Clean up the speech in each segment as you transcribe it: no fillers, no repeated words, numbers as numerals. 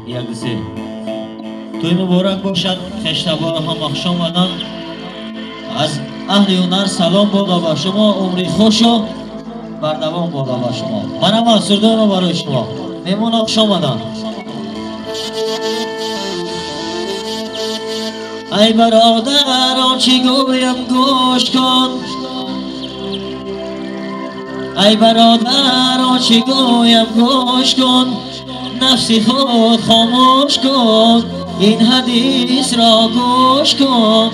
Як ду се. Тӯй муборак бошад, хештаборҳо хуш омаданд. Аз аҳли ҳунар салом бода ба шумо, умри хушу бардавом бода ба шумо. Манам сурдоно барои шумо. Меҳмонҳо хуш омаданд. Ай бародар, он чӣ гӯям гӯш кун. Ай бародар, он чӣ гӯям гӯш кун. Нафси худ хомӯш кун, ин ҳадисро гӯш кун.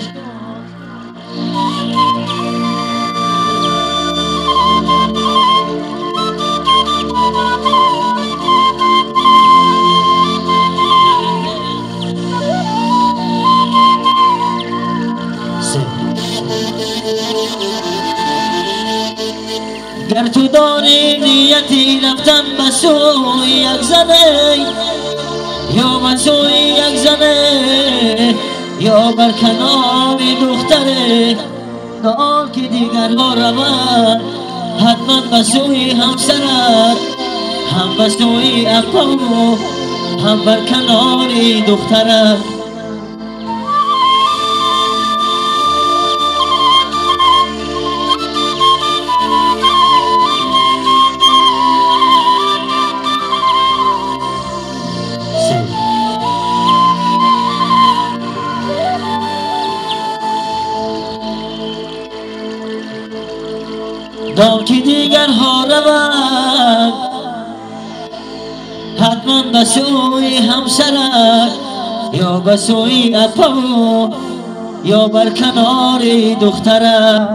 Гар ту дорӣ нияти рафтан ба сӯи як зане, ё ба сӯи як зане, ё бар канори духтаре, дон ки дигарҳо равад, ҳатман ба сӯи ҳамсарат, ҳам ба сӯи аппо, ҳам бар канори духтарат. Дон ки дигарҳо равад, ҳатман ба сӯи ҳамсарат, ё ба сӯи аппо, ё бар канори духтарат.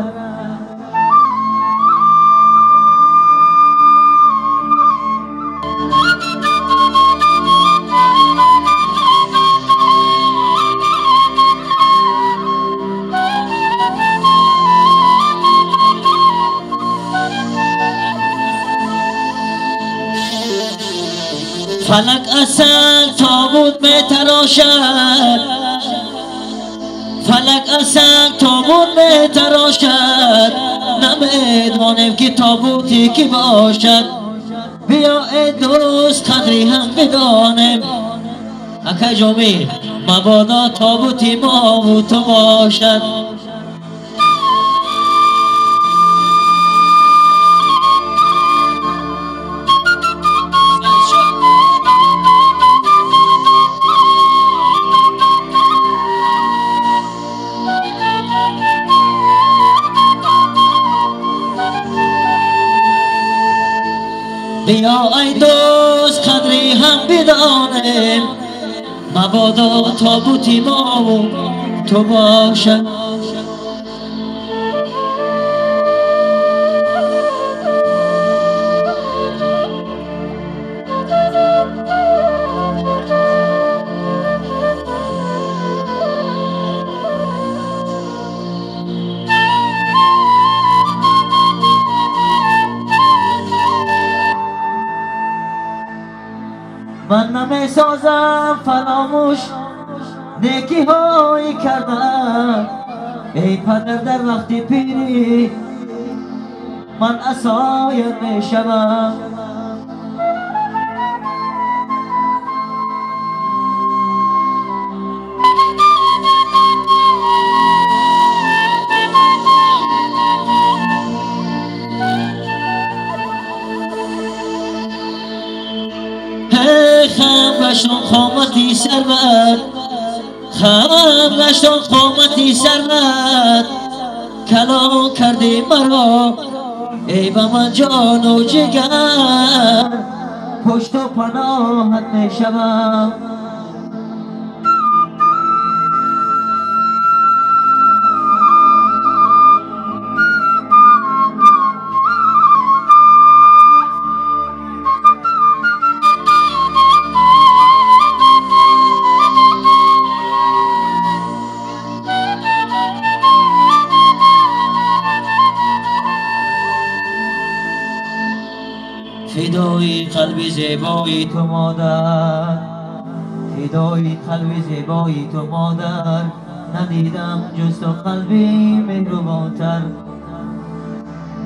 Фалак аз санг тобут метарошад, фалак аз санг тобут метарошад, намедонем ки тобути ки бошад. Биё эй дӯст, қадри ҳам бидонем, акай ҷомӣ, мабодо тобути мову ту бошад. Биё ай дӯст, қадри ҳам бидонем, мабодо тобути мову ту бошад. Ман намесозам фаромӯш некиҳое кардам, эй падар, дар вақти пирӣ ман асоят мешавам. Хам гаштон қомати сарват, хам гаштон қомати сарват, калон кардӣ маро эй ба ман ҷону ҷигар, пушту паноҳат мешавам. Фидои қалби зебои ту модар, фидои қалби зебои ту модар, надидам ҷуз ту қалби меҳрубонтар.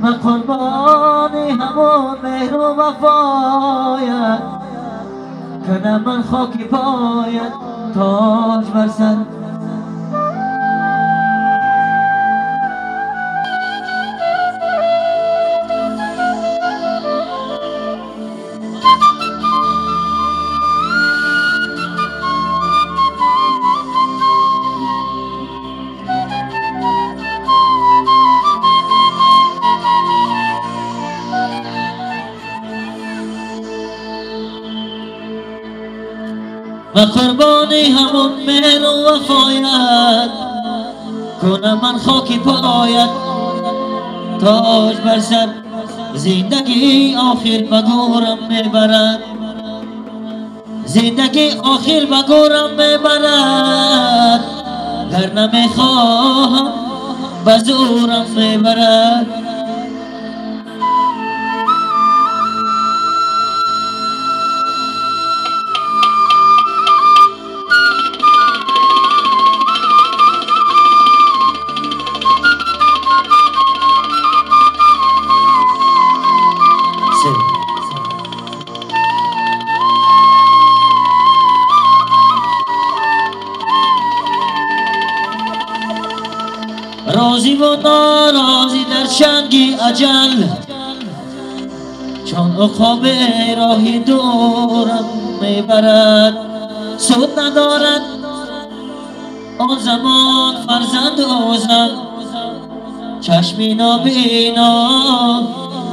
Ман қурбони ҳамон меҳру вафоят, کنم من خاکی پایت تاج بر سر. و قربانی همون مهر و وفایت کنم من خاکی پایت تاج بر سر. زندگی آخر به گورم میبرد، زندگی آخر به گورم میبرد، گر نمیخواهم به زورم میبرد. راضی و ناراضی در چنگی اجل، چون عقاب راهی دورم میبرد. سود ندارد آن زمان فرزند اوزم، چشمی نابینا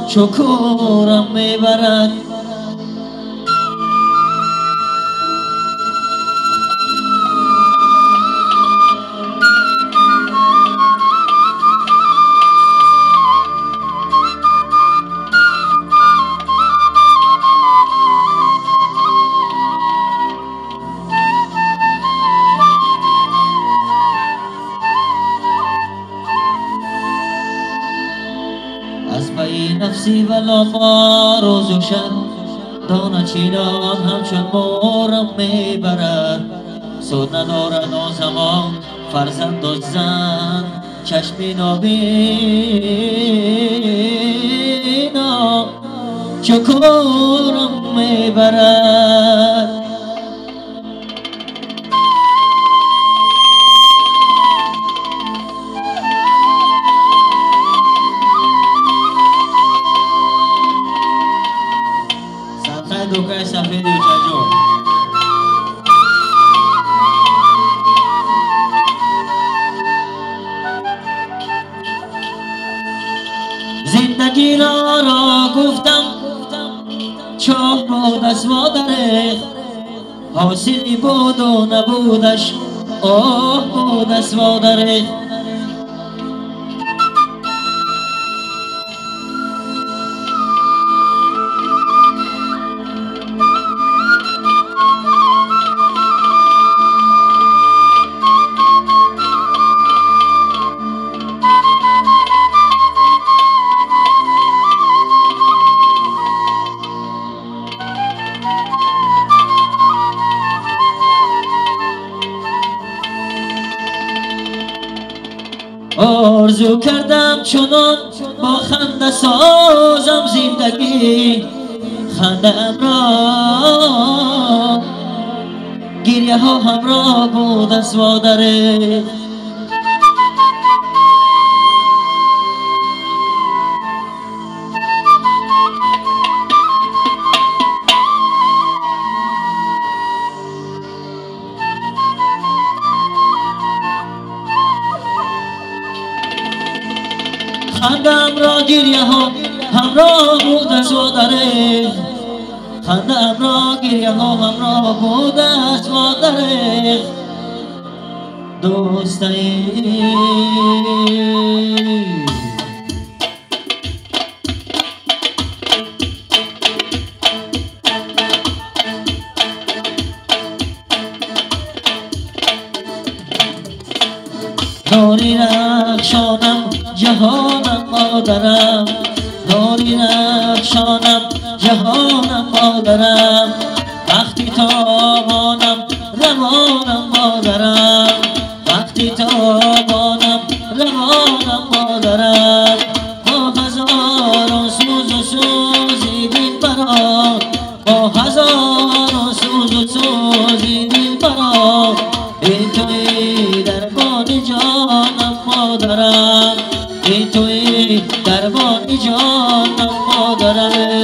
چو کورم میبرد. نفسی ولا ما روز و شب دانه چیدان همچون مورم میبرد. سود ندارد آن زمان فرزند و زن، چشمی نابینا چو کورم میبرد. دوکای سفیدی و چجور زندگی را گفتم چاه بود از مادره، حاصلی بود و نبودش آه بود از مادره. آرزو کردم چنان با خنده سازم زندگی، خنده را گریه ها همراه بود از مادره. خندم را گریه ها همراه بود از مادره، خندم را گریه ها همراه بود از مادره. دوستی نوری رخشانم جهانم مادرم، نوری رخشانم جهانم مادرم، وقتی تابانم روانم مادرم، وقتی تابانم روانم مادرم. با هزاران سوز و سوزی دین برا، با هزاران سوز Эй, туи дармони ҷонам, модарам.